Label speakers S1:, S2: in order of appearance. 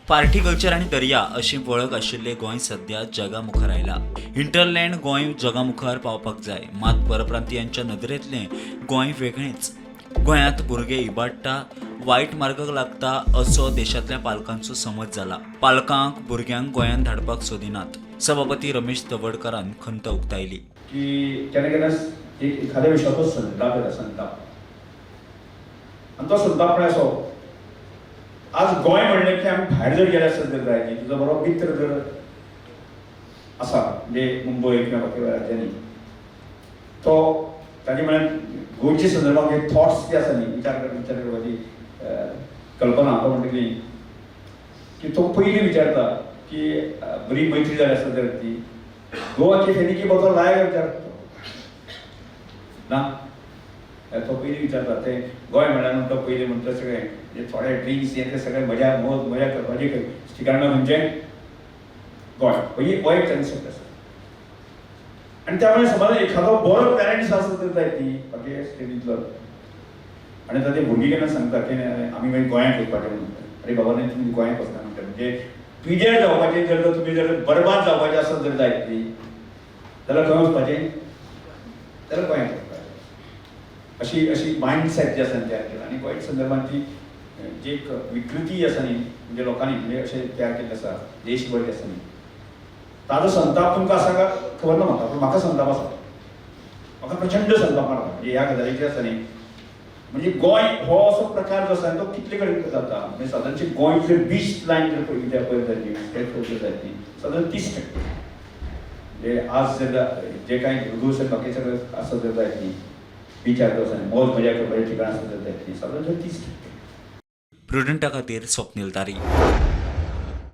S1: Party culture आनी दर्या अशी वळख आशिल्लें गोंय सध्या जगा मुखार आयला. हिंटरलँड गोंय जगा मुखार पावपाक जाय, मात परप्रांतीयांच्या नदरेंतलें गोंय वेगळेंच. गोंयांत भुरगे इबाडटा, वायट मार्गाक लागता असो देशांतल्या पालकांचो समज जाला. पालकांक भुरग्यांक गोंयांत धाडपाक सोदिनात. सभापती रमेश तवडकारान खंत उक्तायली.
S2: की केन्ना केन्ना एक एखाद्या विशयाचो संताप येता, संताप. आनी तो संताप म्हळ्यार असो, आज गोंय म्हणलें की आमी भायर जर गेले आसत जर जाय न्ही, तुजो बरो मित्र जर आसा, म्हणजे मुंबय किंवा बाकी राज्यांनी, तो ताजे म्हळ्यार गोंयचे संदर्भात जे थॉट्स जे आसा न्ही, विचार करपाची कल्पना, तो म्हणटा की तो पयलीं विचारता की बरी मैत्री जाली आसत जर ती गोवा की फेनी की बोतल लाय विचारता तो ना, तो पयलीं विचारता. ते गोंय म्हळ्यार म्हणटा पयलीं म्हणटा सगळें जे थोडे ड्रिंक्स हे ते सगळे मजा मौज मजा करपाची ठिकाण म्हणजे गोंय. ही हो एक कन्सेप्ट आसा. आनी त्यामुळे समज एखादो बरो पॅरंट्स आसत तर जाय ती बाकी स्टेटींतलो, आनी ताचे भुरगीं केन्ना सांगता की आमी मागीर गोंयांत वचपाचें म्हणून, अरे बाबा न्ही, तुमी गोंयांत वचना म्हणटा, म्हणजे पिड्यार जावपाचें जर तुमी जर बरबाद जावपाचें आसत जर जायत ती जाल्यार खंय वचपाचें? जाल्यार गोंयांत वचपाचें. अशी अशी मायंडसेट जे आसा तयार केला. आनी गोंयच्या संदर्भात ती जी एक विकृती आसा न्ही, म्हणजे लोकांनी म्हणजे अशें तयार केल्लें आसा देशभर जे आसा न्ही, ताजो संताप तुमकां आसा काय खबर ना म्हाका, पूण म्हाका संताप आसा. म्हाका प्रचंड संताप मारता. म्हणजे ह्या गजालीचेर आसा न्ही, म्हणजे गोंय हो असो प्रकार जो आसा तो कितले कडेन जाता, म्हणजे सादारणशे गोंय जर बीच लायन जर पळयली पळयत जाली, पळयत जायत न्ही, सादारण 30%. म्हणजे आज जर जे कांय भुरगो बाकी सगळें आसा जर जायत न्ही, बिचार जो आसा मौज मजा करपाचें ठिकाण आसा जर जायत न्ही, सादारण 30%.
S1: प्रुडंटा खातीर स्वप्नील तारी.